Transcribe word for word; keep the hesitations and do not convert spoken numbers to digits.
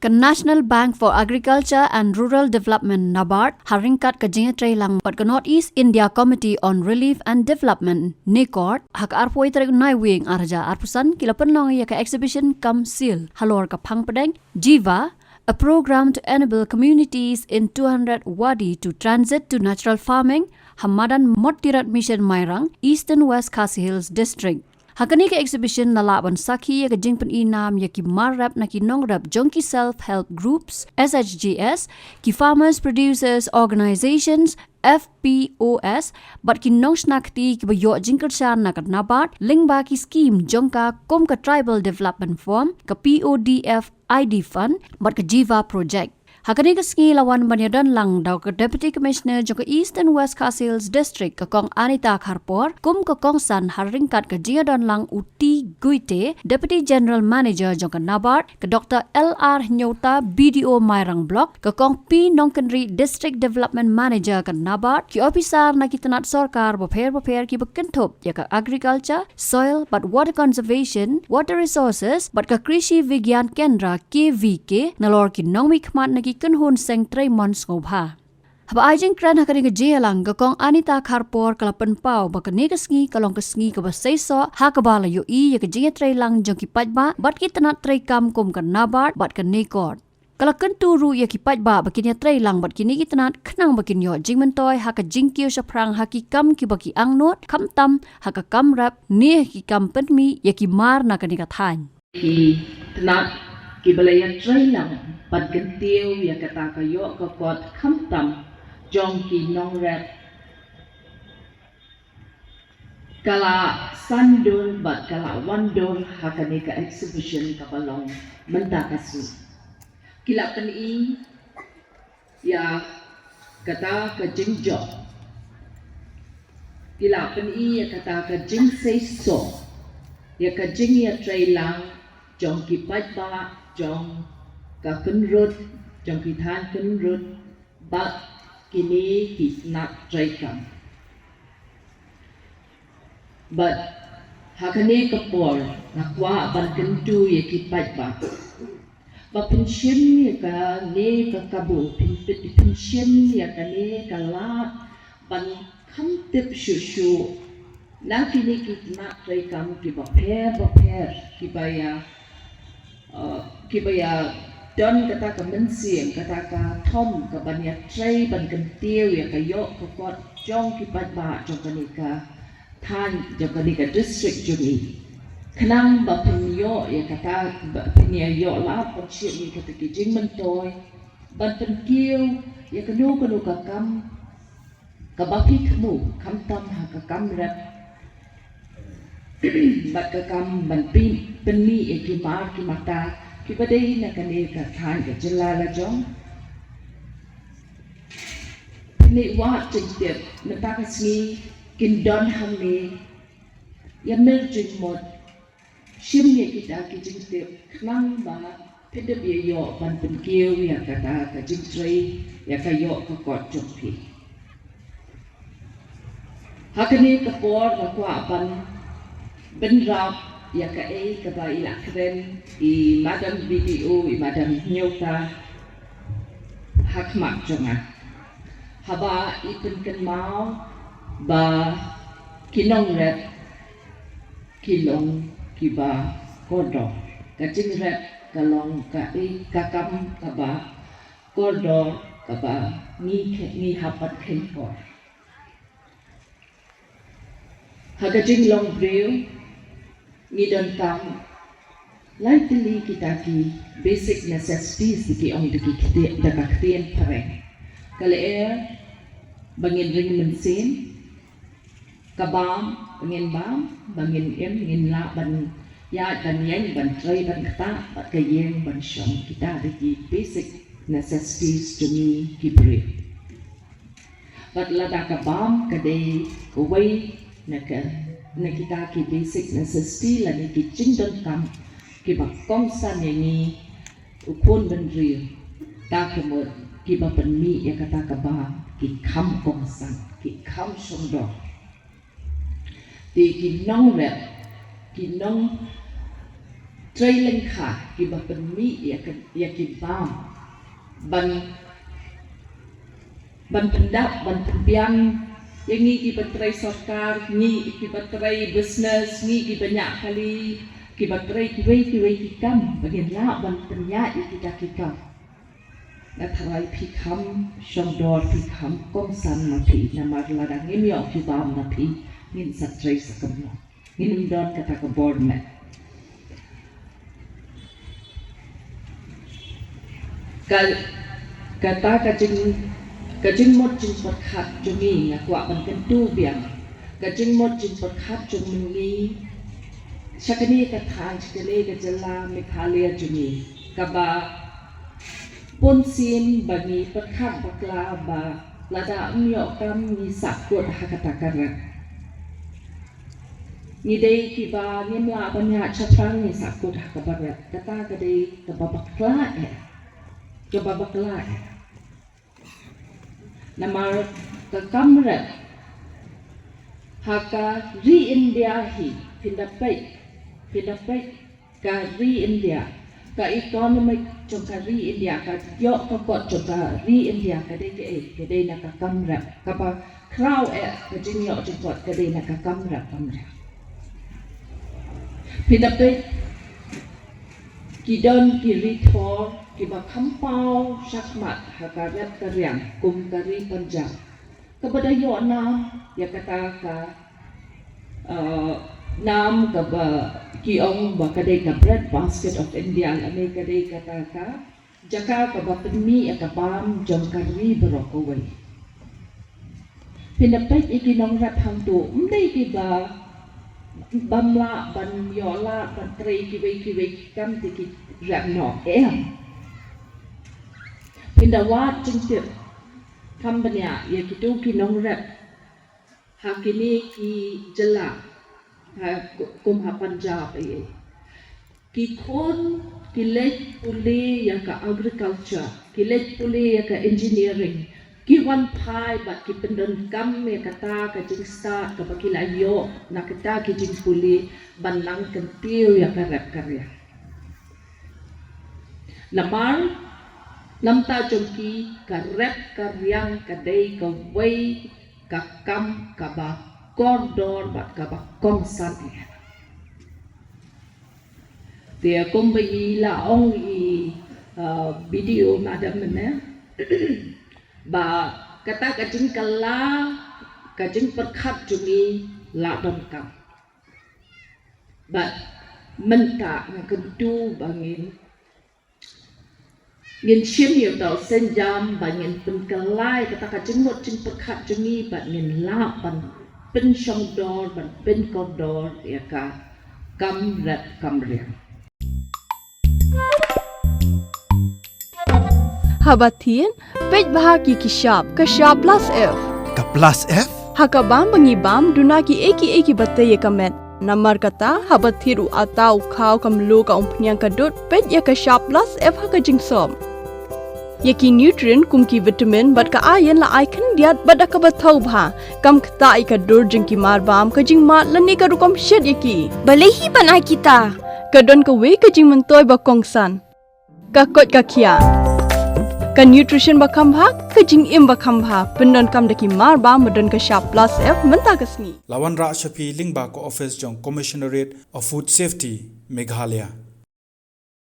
Ka National Bank for Agriculture and Rural Development, NABARD, ha ryngkat ka jingïatreilang bad ka North East India Committee on Relief and Development, NECORD, ha ka arphew tarik Naiwieng arhajar arphew san ki la pynlong ïa ka exhibition cum seal halor ka phang pdeng Jiva, a program to enable communities in two hundred wadi to transit to natural farming, ha madan Mottirot Mission Mairang, Eastern West Khasi Hills District. Ha kane ka exhibition la lah ban sakhi ïa ka jingpyni nam ïa ki mar rep na ki nongrep jong ki self help groups, S H Gs, ki farmers producers organizations, F P Os, bad ki nongshna kti kiba ïoh jingkyrshan na ka NABARD lyngba ki skim jong ka kum ka Tribal Development Fund, ka P O D F I D Fund bad ka Jiva Project. Ha kane ka sngi la wan ban ïadon lang da ka Deputy Commissioner jong ka Eastern West Khasi Hills District, ka Kong Anita Kharpor, kum ka kongsan ha ryngkat ka jingïadon lang u T Guite, Deputy General Manager jong ka NABARD, ka Doctor L R Hynñiewta, B D O Mairang Block, ka Kong P Nongkynrih, District Development Manager ka NABARD, ki ophisar na ki tnat sorkar bapher bapher kiba kynthup ïa ka agriculture, soil bad water conservation, water resources bad ka Krishi Vigyan Kendra, K V K, nalor ki nongmihkhmat na ki kynhun seng trei mon sngewbha. Haba ai jingkren ha kane ka jingïalang, ka Kong Anita Kharpor ka la pynpaw ba kane ka sngi ka long ka sngi kaba seisoh ha kaba la ïohi ïa ka jingïatreilang jong ki paidbah bad ki tnat treikam kum ka NABARD bad ka NECORD. Ka la kyntu ruh ïa ki paidbah ba kin ïatreilang bad kine ki tnat khnang ba kin ïoh jingmyntoi ha ka jingkiew shaphrang ha ki kam kiba ki angnud, khamtam ha ka kam rep ne ha ki kam pynmih ïa ki mar na kane ka thaiñ. Ki tnat kiba la ïatreilang ban kyntiew ïa kata ka ïoh ka kot khamtam jong ki nongrep ka la san dur bad ka la wan dur ha kane ka exhibition kaba long mynta ka sngi. Ki la pyni ïa kata ka jingjop, ki la pyni ïa kata ka jingseisoh, ïa ka jingïatreilang jong ki paidbah, jong ka kynrut, jong ki thaiñ kynrut bad kine ki tnat treikam. Bad ha kane ka por nga kwah ban kyntu ïa ki paidbah ba pynshim ïa kane ka kabu, pyn, pyn, pynshim ïa kane ka lad ban kham tip shuh shuh na kine ki tnat treikam kiba pher bapher kiba ïa, uh, kiba ïa don kata ka mynsiem, kata ka thom ka ban ïatrei ban kyntiew ïa ka ïoh ka kot jong ki paidbah jong kane ka thaiñ, jong kane ka district jong ngi. Khnang ba phin ïoh ïa kata, ba phin ïa ïoh lad ban shim ïa kata ki jingmyntoi ban pynkiew ïa kano kano ka kam kaba phi thmu, khamtam ha ka kam rep bad ka kam ban pyn, pynmih ïa ki mar ki mata kiba dei na kane ka thaiñ ka jylla la jong. Phin ïa wad jingtip, mynta ka sngi kin don hangne, ïa mir jingmut, shim ïa kita ki jingtip khnang ba phin dep ïa ïoh ban pynkiew ïa kata ka jingtrei, ïa ka ïoh ka kot jong phi. Ha kane ka por nga kwah ban bynrap ïa kaei kaba i la kren i Madam B D O, i Madam Hynñiewta, ha khmat jong nga, haba i pynkynmaw ba ki nongrep ki long kiba kordor. Ka jingrep ka long ka, eh, ka kam kaba kordor kaba ngi khe, ngi hap ban kheiñ por. Ha ka jinglong briew ngi donkam lai tylli kita ki basic necessities, ki ong da ki ktien, da ka ktien phareng. Ka lyer ba ngin ring mynsiem, ka bam ba ngin bam, ba ngin im, ngin lah ban ïaid ban ïeng, ban trei ban ktah, bad ka ïing ban shong. Kita dei ki basic necessities jong ngi ki briew. Bad lada ka bam ka dei kawei na ka, na kita ki basic necessity lane ki jingdonkam kiba kongsan ïa ngi u khun bynriew, ta ka mut kiba pynmih ïa kata ka bam ki kham kongsan, ki kham shongdor. Te ki nongrep, ki nong, trei lyngkha kiba pynmih ïa ka, ïa ki bam ban, ban pyndap, ban pynbiang ïa ngi kiba trei sorkar, ngi kiba trei business, ngi kiba ñiah kali, kiba trei kiwei kiwei ki kam, ba ngin lah ban pynïaid ïa kita ki kam. Nga tharai phi kham shongdor, phi kham kongsan ma phi, namar lada ngim ïoh ki bam na phi, ngin sa trei sa kumno? Ngin ym don kata ka bor met. Ka, kata ka jing, ka jingmut jingpyrkhat jong ngi, nga kwah ban kyntu biang. Ka jingmut jingpyrkhat jong ngi sha kane ka thaiñ, sha kane ka jylla Meghalaya jong ngi, kaba bun sien ba ngi pyrkhat bakla ba lada ym ïoh kam ngi sahkut ha kata ka rep. Ngi dei kiba ngim lah ban ïaid shaphrang, ngi sahkut ha kaba rep. Kata ka dei kaba bakla eh. Kaba bakla eh. Namar ka kam rep ha ka ri India hi, phin da peit, phin da peit ka ri India, ka economic jong ka ri India, ka ïoh ka kot jong ka ri India ka dei kaei? Ka dei na ka kam rep. Kaba khraw eh ka jingïoh jingkot ka dei na ka kam rep, kam rep. Phi da peit, ki don ki ri thor kiba kham paw shakhmat ha ka rep ka riang kum ka ri Punjab, kaba da ïoh nam ïa kata ka, uh, nam kaba ki ong ba ka dei ka Bread Basket of India, lane ka dei kata ka jaka kaba pynmih ïa ka bam jong ka ri baroh kawei. Phin da peit ïa ki nongrep hangto, ym dei kiba bym lah ban ïoh lad ban trei kiwei kiwei ki kam te ki rep noh, em. Phin da wad jingtip kham bniah ïa kito ki nongrep ha kine ki jylla, ha, kum ha Punjab, eh. Ki khun ki leit pule ïa ka agriculture, ki leit pule ïa ka engineering, ki wan phai bad ki pyndonkam ïa kata ka jingstad kaba ki la ïoh na kata ki jingpule ban nang kyntiew ïa ka rep ka riang. Namar na bynta jong ki ka rep ka riang ka dei kawei ka kam kaba kordor bad kaba kongsan eh. Te kumba i la ong i, uh, B D O madam mynne, ba kata ka jingkylla, ka jingpyrkhat jong ngi la donkam. Bad mynta nga kyntu ba ngin, ngin shim ïa uta u sienjam ba ngin pynkylla ïa kata ka jingmut jingpyrkhat jong ngi bad ngin lah ban pynshongdor, ban pynkordor ïa ka kam rep kam riang. Haba thied, peit bha ki ki shap, ka shap plus F. Ka plus F? Ha ka bam ba ngi bam, duna kiei kiei kiba tei ïa ka met. Namar kata, haba thied u atta, u khaw, ka mluh, ka umphniang, ka dud, peit ïa ka shap plus F ha ka jingsop. Ïa ki nutrient kum ki vitamin bad ka iron la ai khyndiat bad da kaba thaw bha. Kam ktah ïa ka dur jong ki mar bam, ka jingmad lane ka rukom shet ïa ki. Balei hi ban ai kita? Ka don kawei ka jingmyntoi ba kongsan. Ka koit ka khiah. Ka nutrition ba kham bha, ka jingim ba kham bha. Pyndonkam da ki mar bam ba don ka shap plus F mynta ka sngi. La wanrah sha phi lyngba ka office jong Commissionerate of Food Safety, Meghalaya.